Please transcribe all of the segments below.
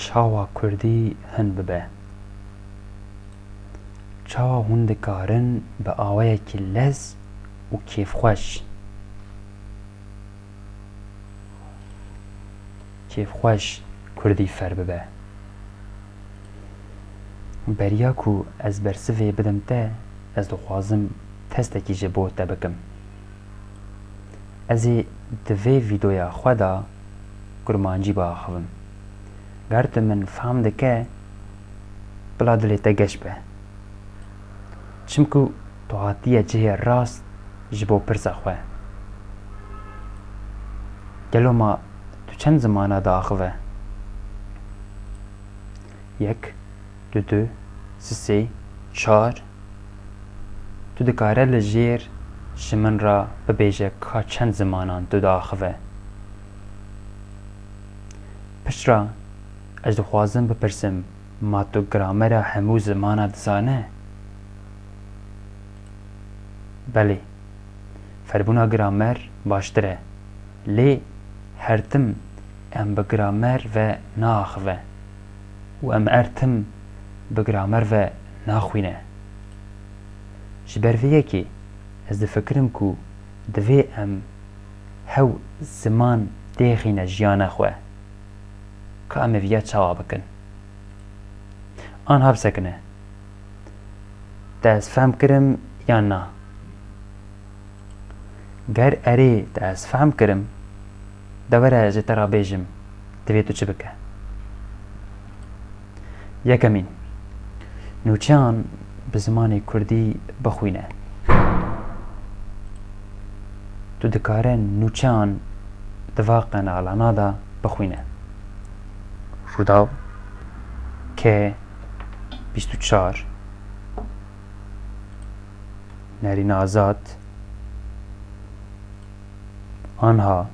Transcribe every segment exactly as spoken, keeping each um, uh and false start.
Çawa kurdî hin bibe? Çawa hûn dikarin bi awayekî lez û kêfxweş, kêfxweş kurdî fêr bibe? Beriya ku ez bersivê bidim te, ez dixwazim testekî ji bo te bikim. Ez ê di vê vîdeoya xwe de kurmancî biaxivim. Ger tu min fehm dike, bila dilê te geş be. Çimku tu hatiye cihê rast ji bo pirsa xwe. Gelo ma tu çend zimana diaxive? Yek, du, du, sisê, çar. Tu dikare li jêr ji min re bibêje ka çend zimanan tu diaxive? Piştre ez dixwazim bipirsim, ma tu gramera hemû zimana dizane? Belê. Ferbûna gramer baştir e. Lê her tim em bi gramer ve naaxive û em her tim bi gramer ve naxwîne. Ji ber vê yekê ez difikirim ku divê em hew ziman têxîne jiyana xwe. Ka em ê viya çawa bikin? Anha bisekine. Te ez fehm kirim yan na? Ger erê te ez fehm kirim, de were ez ê te re bêjim, divê tu çi bike. Yekemîn, nûçeyan bi zimanê kurdî bixwîne. Tu dikare nûçeyan di va qenalana de bixwîne. Rûdaw, K bîst û çar, Nerîn Azad, Anha,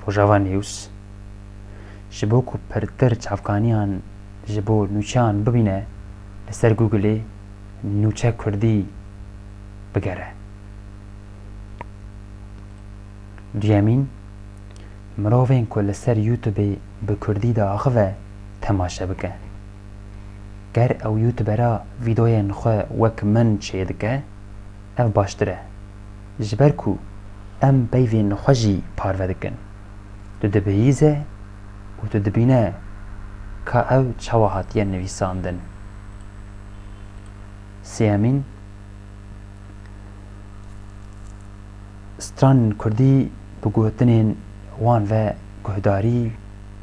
Rojava News, ji bo ku pirtir çavkaniyan ji bo nûçeyan bibîne, li ser Google-ê nûçe kurdî bigere. Duyemîn, mirovên ku li ser YouTube-ê bi kurdî diaxive, temaşe bike. Ger ew YouTubera vîdeoyên xwe wek min çêdike, ev baştir e. Ji ber ku em peyvên xwe jî parve dikin. Tu dibihîze û tu dibîne ka ew çawa hatiye nivîsandin. Sêyemîn, stranên kurdî bi gotinên wan ve guhdarî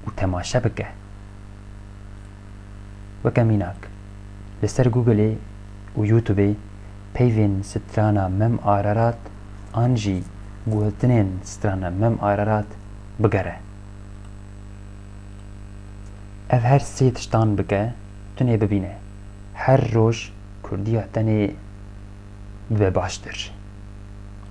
û temaşe bike. Weke mînak, li ser Google-ê û YouTube-ê peyvên strana Mem Ararat an jî guhtinên strana Mem Ararat bigere. Ev her sê tiştan bike, tunê bibîne. Her roj kurdiya tenê bibe baştir.